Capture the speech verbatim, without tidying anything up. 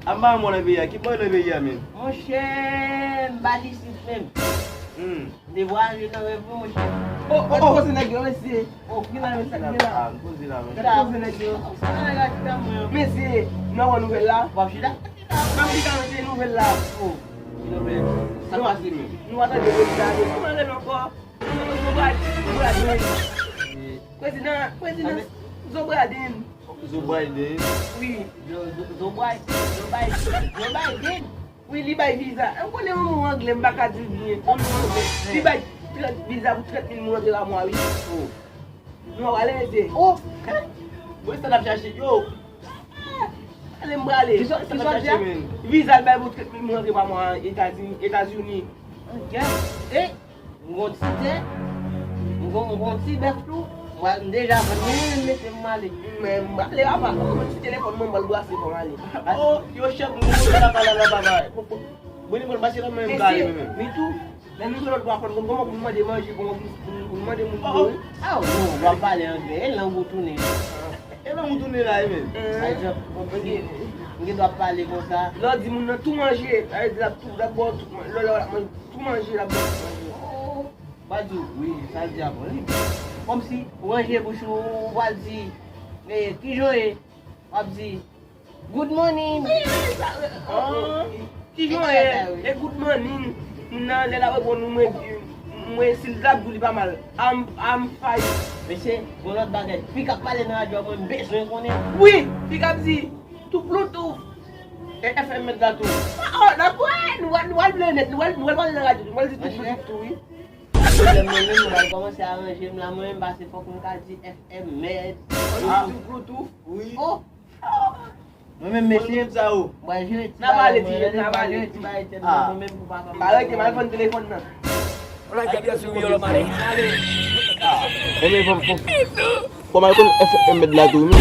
A m pa wè mò nan peyi a. Ki bò nan peyi a menm? Monchè, m pa t isit menm. Hmm. M te vwayaje nan rèv mwen, monchè. Oh, oh, oh. Koze nèg yo, mesye. Oh, ki la, mesye, ki la? Ah, koze la, monchè. Koze nèg yo. Sa nèg la chita mwen. Mesye, nou wè nouvèl la? W ap chita? M ap chita, mesye, nouvèl la. Oh, ki nouvèl? Sa pase menm? Nou atande prezidan ale. Kòman rele ankò? Zobradin. Prezidan, prezidan Zobradin. Zobradin. Wi. Zo-, Zo-, Zobra-, Zobra-, Zobradin. Wi, li bay viza. Ou konnen yon mo anglè, m pa ka di l byen. Yon mo anglè. Li bay trant viza pou trant mil moun antre pa mwa, wi. Oh. Nou ap ale, mesye. Oh. Mwen sa n ap chache. Yo. Ale, m prale. Kisa, kisa w di a? Viza l bay pou trant mil moun antre pa mwa Etazini, Etazini. Antyè. E, m gon ti tè, m gon, m gon ti bèf tou. Mwen, m deja vann li, m mete m ale. Men m prale, apa, m gon ti telefòn mwen, m pral brase fò m ale. Oh, yo chèf, m gon ti tè la, la, la, papa. Mwen, mwen, pase la, mwen, m prale, men, men. Mesye, mi tou. Lè nou gen lòt bò a fò n konn kòman pou n mande manje, kòman pou n, pou n, pou n mande moun pou yo. Oh, oh. Ah, non, w ap pale anglè, e lang ou tounen. E lang ou tounen la, e menm. Sa vle di, m gen, m gen dwa pale konsa. Lè w di moun nan tou manje, sa vle di l ap tou, l ap ba w tout man-, lè, lè w ap manje, tou manje, l ap ba w tout manje. Oh, pa di w, wi, sa vle di a bon, wi. Kòmsi, ou ranje bouch ou, ou pral di, e, kijan w ye? W ap di, Good morning. Wi, sa, ah, kijan w ye? E good morning. Moun nan, lè l ap reponn ou, mwen, mwen, si l ap di w li pa mal. I'm, I'm fine. Mesye, gon lòt bagay. Fi k ap pale nan radyo a, mwen, m bezwen konnen. Wi, fi k ap di, tou Bluetooth. E F M mèt la tou. Ah, oh, dakò, nou al, nou al pale nèt, nou al, nou al pale nan radyo, nou al di tou Bluetooth tou, wi. Pwoblèm mwen menm, mwen pral kòmanse aranje m la, mwen menm, paske fòk mwen ka di F M mèt. Tou Bluetooth. Wi. Oh. Mwen menm, mesye, mwen jere ti bagay mwen, mwen jere ti bagay tèt mwen, mwen menm pou papa m. Arete, m al vann telefòn nan. Mwen menm, fò, fò, fò m al konn F M mèt la tou, wi.